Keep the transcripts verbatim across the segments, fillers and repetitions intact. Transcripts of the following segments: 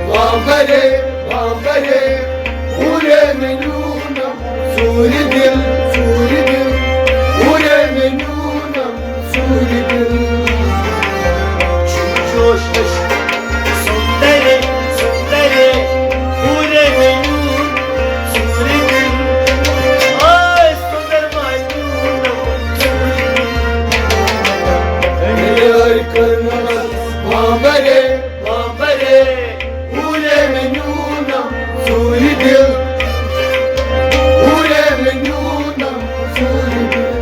بامبرے، بامبرے، پورے مےٚ نیوٗنم ژوٗرِ دِل، ژوٗرِ دِل، پورے مےٚ نیوٗنم ژوٗرِ دِل۔ جوش، جوش، سندرے، سندرے، پورے مےٚ نیوٗنم ژوٗرِ دِل۔ آے سندر ما نیوٗنم ژوٗرِ دِل۔ یٲرۍ کٔرنس بامبرے، بامبرے، پورے مےٚ نیوٗنم ژوٗرِ دِل، پورے مےٚ نیوٗنم ژوٗرِ دِل۔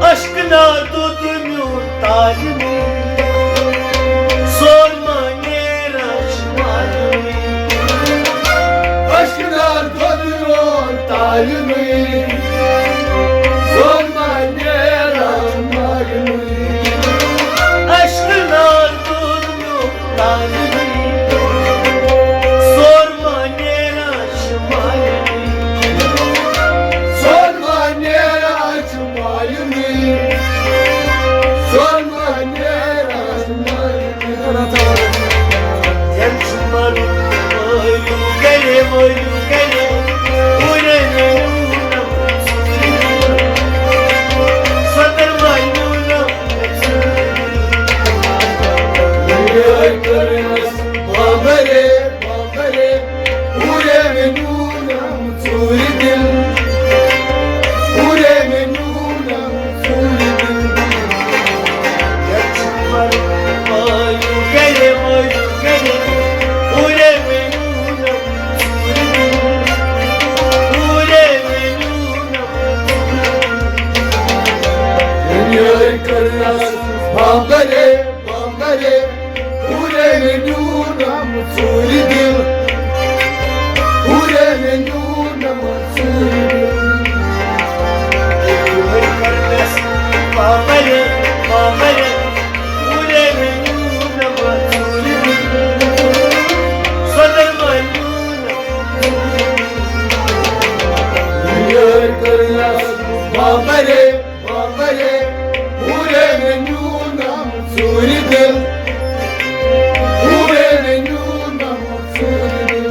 اشکہٕ نادُد میون تالہِ منٛز، سون ما نیران چھُ مالوٕے۔ اشکہٕ نادُد میون تالہِ منٛز، سون ما نیران چھُ مالوٕے۔ اشکہٕ نادُد میون تالہِ منٛز، سون ما نیران چھُ مالوٕے۔ سون ما نیران چھُ مالوٕے۔ سون ما نیران چھُ مالوٕے۔ تیٚلہِ چھُ مَرُن مٲلِو گَرے، مٲلِو گَرے۔ پوٗرے نیوٗنم ژوٗرِ دِل۔ سۄ تَر مَرِ نیوٗنم ژوٗرِ دِل۔ یٲرۍ کٔرنس بامبرے، بامبرے، پوٗرے مےٚ نیوٗنم ژوٗرِ دِل۔ پوٗرے مےٚ نیوٗنم ژوٗرِ دِل۔ یَتھ چھُ مَرُن مٲلِو گَرے، مٲلِو گَرے۔ پوٗرے مےٚ نیوٗنم ژوٗرِ دِل۔ پوٗرے مےٚ نیوٗنم ژوٗرِ دِل۔ یٲرۍ کٔرنس بامبرے، بامبرے، پوٗرے مےٚ نیوٗنم ژوٗرِ دِل۔ پوٗرے مےٚ نیوٗنم ژوٗرِ دِل۔ یٲرۍ کٔرنس بامبرے، بامبرے، پوٗرے مےٚ نیوٗنم ژوٗرِ دِل۔ سۄ تَر ما نیوٗنم ژوٗرِ دِل۔ یٲرۍ کٔرنس بامبرے، بامبرے، پوٗرے مےٚ نیوٗنم ژوٗرِ دِل۔ پوٗرے مےٚ نیوٗنم ژوٗرِ دِل۔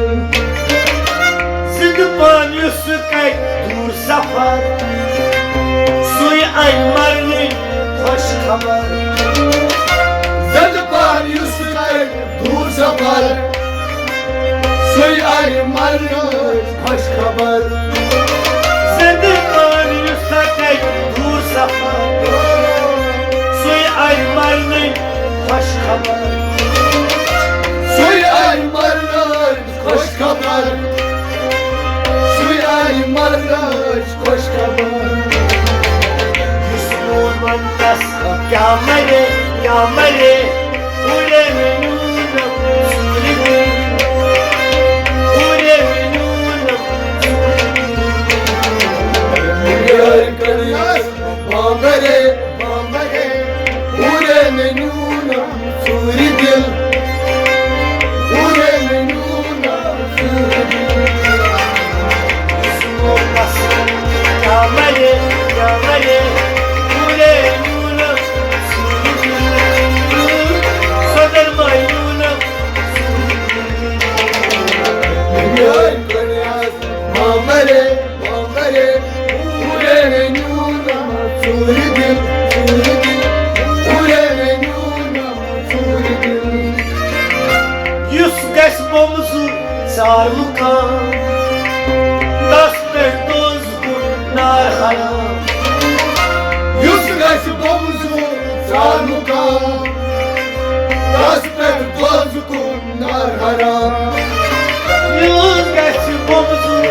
زِندٕ پان یُس سُہ کَرِ دوٗر سفر، سُے اَنہِ مَرنٕچ خۄش خبر۔ زِندٕ پان یُس سُہ کَرِ دوٗر سفر، سُے اَنہِ مَرنٕچ خۄش خبر۔ زِندٕ پان یُس سا کَرِ دوٗر سفر، سُے اَنہِ مَرنٕچ خۄش خبر۔ سُے اَنہِ مَرنٕچ خۄش خبر۔ سُے اَنہِ مَرنٕچ خۄش خبر۔ یُس مون وَنتَس کیٛاہ مَرے، کیٛاہ مَرے، پوٗرے مےٚ نیوٗنم ژوٗرِ دِل۔ پوٗرے مےٚ نیوٗنم ژوٗرِ دِل۔ یٲرۍ کٔرنس بامبرے، بامبرے، پوٗرے مےٚ نیوٗنم ژوٗرِ دِل۔ پوٗرے مےٚ نیوٗنم ژوٗرِ دِل۔ یُس مون کیٛاہ مَرے، کیٛاہ مَرے، پوٗرے نیوٗنم ژوٗرِ دِل۔ سۄ تَر ما نیوٗنم ژوٗرِ دِل۔ یٲرۍ کٔرنس بامبرے، بامبرے، پوٗرے مےٚ نیوٗنم ژوٗرِ دِل، ژوٗرِ دِل، پوٗرے مےٚ نیوٗنم ژوٗرِ دِل۔ یُس گژھِ بۄمبہٕ زوٗ ژار مُقام، تَس پٮ۪ٹھ دوزخُک نار حرام۔ یُس گژھِ بۄمبہٕ زوٗ ژار مُقام، تَس پٮ۪ٹھ دوزخُک نار حرام۔ یُس گژھِ بۄمبہٕ زوٗ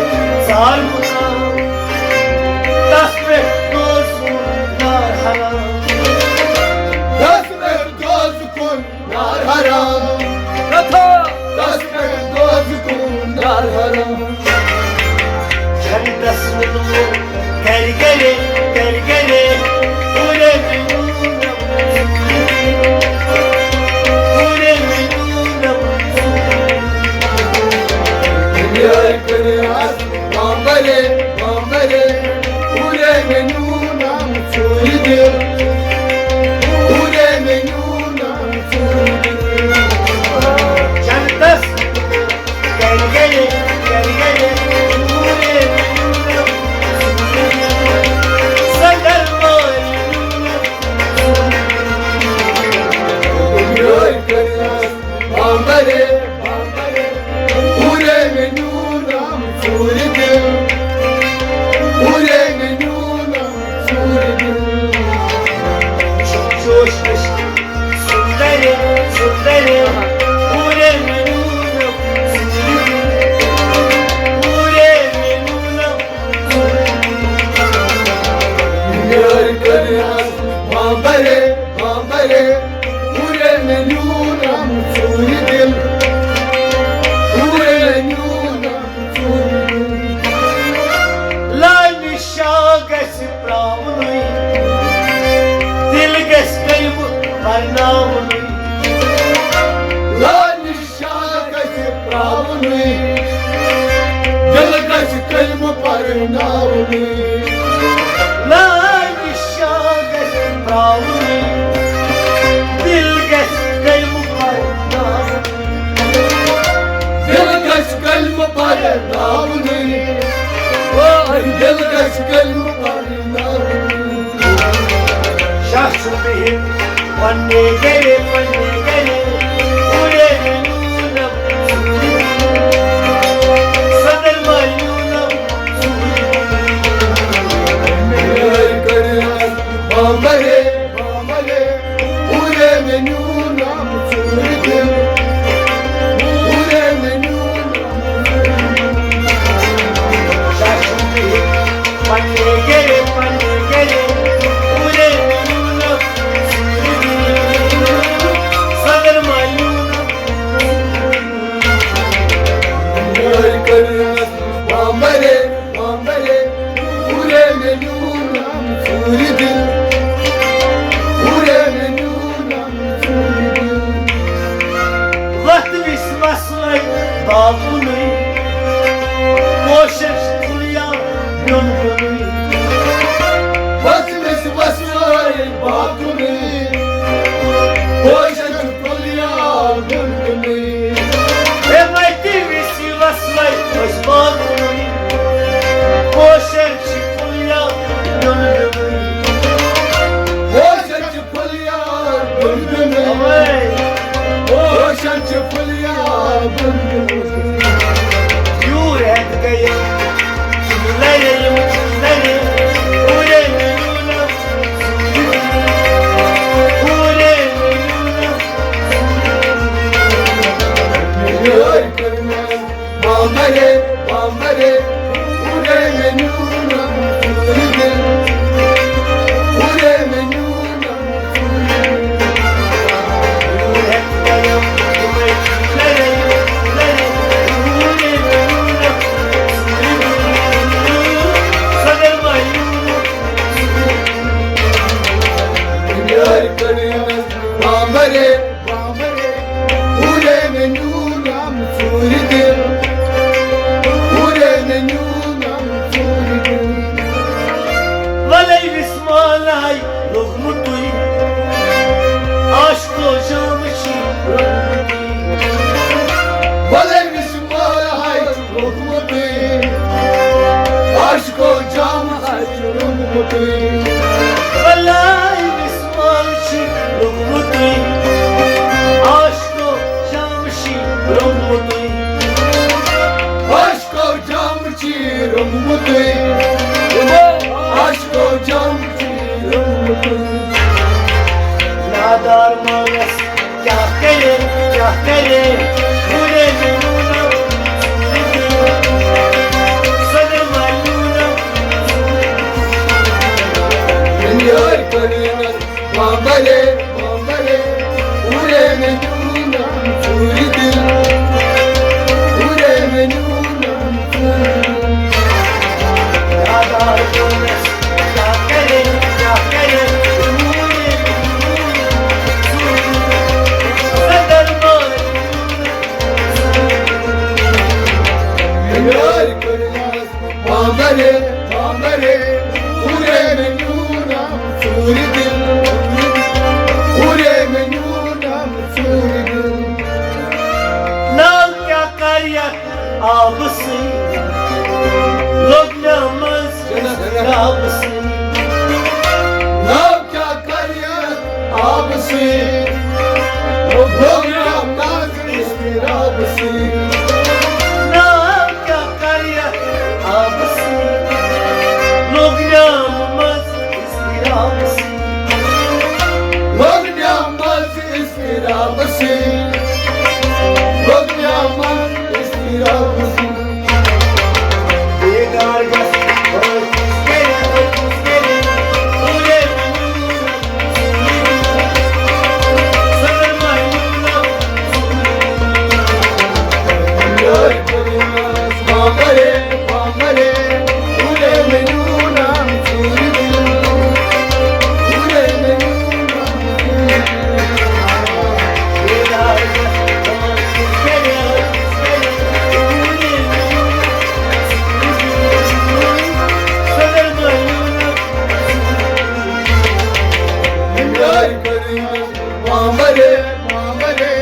ژار مُقام، تَس پٮ۪ٹھ دوزخُک نار حرام۔ تَس پٮ۪ٹھ دوزخُک نار حرام۔ کتھا۔ تَس پٮ۪ٹھ دوزخُک نار حرام۔ جنتس منٛز گرِ گرِ، گرِ گرِ، پوٗرے مےٚ نیوٗنم، پوٗرے مےٚ نیوٗنم۔ یٲرۍ کٔرنس بامبرے، ہورے مےٚ نیوٗنم ژوٗرِ دِل، ہورے مےٚ نیوٗنم ژوٗرِ دِل۔ لانہِ شاہ گژھِ پراونُے، دِل گژھِ کلمہٕ پرناونُے۔ لانہِ شاہ گژھِ پراونُے، دِل گژھِ کلمہٕ پرناونُے۔ لانہِ شاہ گژھِ پراونُے، دِل گژھِ کلمہٕ پرناونُے۔ دِل گژھِ کلمہٕ پرناونُے۔ او، دِل گژھِ کلمہٕ پرناونُے۔ شاہ چھُ بِہِتھ پننہِ گرِ، پننہِ گرِ، ہورے مےٚ نیوٗنم ژوٗرِ دِل۔ صدر ما نیوٗنم ژوٗرِ دِل۔ یارِ کٔرِنس بامبرے، بامبرے، ہورے مےٚ نیوٗنم ژوٗرِ دِل۔ ہورے مےٚ نیوٗنم ژوٗرِ دِل۔ شاہ چھُ بِہِتھ پننہِ گرِ، پننہِ گرِ، ہورے مےٚ نیوٗنم ژوٗرِ دِل۔ صدر ما نیوٗنم۔ یارِ کٔرِنس بامبرے، بامبرے، ہورے مےٚ نیوٗنم ژوٗرِ دِل۔ ہورے مےٚ نیوٗنم ژوٗرِ دِل۔ وَتھ وِس وَسوَے باغ کُنُے، پوشَن چھِ پھُلیار بیوٚن کُنُے۔ وَتھ وِس وَسوَے باغ کُنُے، پوشَن چھِ پھُلیار بیوٚن کُنُے۔ ہے وَتہِ وِسہِ وَسوَے أسۍ باغ کُنُے، پوشَن چھِ پھُلیار بیوٚن کُنُے۔ پوشَن چھِ پھُلیار بیوٚن کُنُے۔ اوے۔ پوشَن چھِ پھُلیار بیوٚن کُنُے۔ یوٗر ہٮ۪تھ گٔیہِ لرِ یِم لرِ، ہورے مےٚ نیوٗنم، ہورے مےٚ نیوٗنم۔ یارِ کٔرِنس بامبرے، بامبرے، ہورے مےٚ نیوٗنم ژوٗرِ دِل۔ ہورے مےٚ نیوٗنم ژوٗرِ دِل۔ یارِ کٔرِنس بامبرے، بامبرے، ہورے مےٚ نیوٗنم ژوٗرِ دِل۔ ہورے مےٚ نیوٗنم ژوٗرِ دِل۔ وَلَے وِسمالَے لوٚگمُتُے، عاشقو جام چھُے روٚنمُتُے۔ وَلَے وِسمالَے لوٚگمُتُے، عاشقو جام چھُے روٚنمُتُے۔ وَلَے وِسمال چھُے لوٚگمُتُے، عاشقو جام چھُے روٚنمُتُے۔ عاشقو جام چھُے روٚنمُتُے، عاشقو جام چھُے روٚنمُتُے۔ نادار مانس کیٛاہ کرے، کیٛاہ کرے، ہورے مےٚ نیوٗنم ژوٗرِ دِل۔ صدر ما نیوٗنم ژوٗرِ دِل۔ یارِ کٔرِنس بامبرے، بامبرے، ہورے مےٚ نیوٗنم ژوٗرِ دِل۔ ہورے مےٚ نیوٗنم ژوٗرِ دِل۔ یادار کونس کیٛاہ کرے، کیٛاہ کرے، ہورے مےٚ نیوٗنم ژوٗرِ دِل۔ صدر ما نیوٗنم ژوٗرِ دِل۔ یارِ کٔرِنس بامبرے، بامبرے، ہورے مےٚ نیوٗنم ژوٗرِ دِل۔ ہورے مےٚ نیوٗنم ژوٗرِ دِل۔ ناو کیٛاہ کَرِ یَتھ آبہٕ سۭتۍ؟ لوٚگ مےٚ منٛز اضطراب سۭتۍ۔ ناو کیٛاہ کَرِ یَتھ آبہٕ سۭتۍ؟ لوٚگ مےٚ منٛز اضطراب سۭتۍ۔ ناو کیٛاہ کَرِ یَتھ آبہٕ سۭتۍ؟ لوٚگ مےٚ منٛز اضطراب سۭتۍ۔ لوٚگ مےٚ منٛز اضطراب سۭتۍ۔ لوٚگ مےٚ منٛز اضطراب سۭتۍ۔ بیدار گژھ، بہٕ کُس کرِ، بہٕ کُس کرِ، ہورے مےٚ نیوٗنم ژوٗرِ دِل۔ مامرے، مامرے،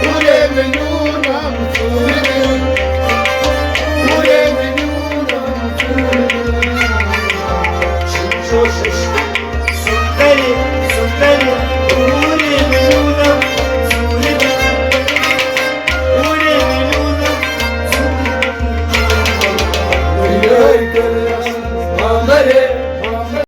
اورے میون نام ژوٗرِ دِل۔ اورے میون نام ژوٗرِ دِل۔ شِشو شِش۔ سُندری، سُندری، اورے میون نام ژوٗرِ دِل۔ اورے میون نام ژوٗرِ دِل۔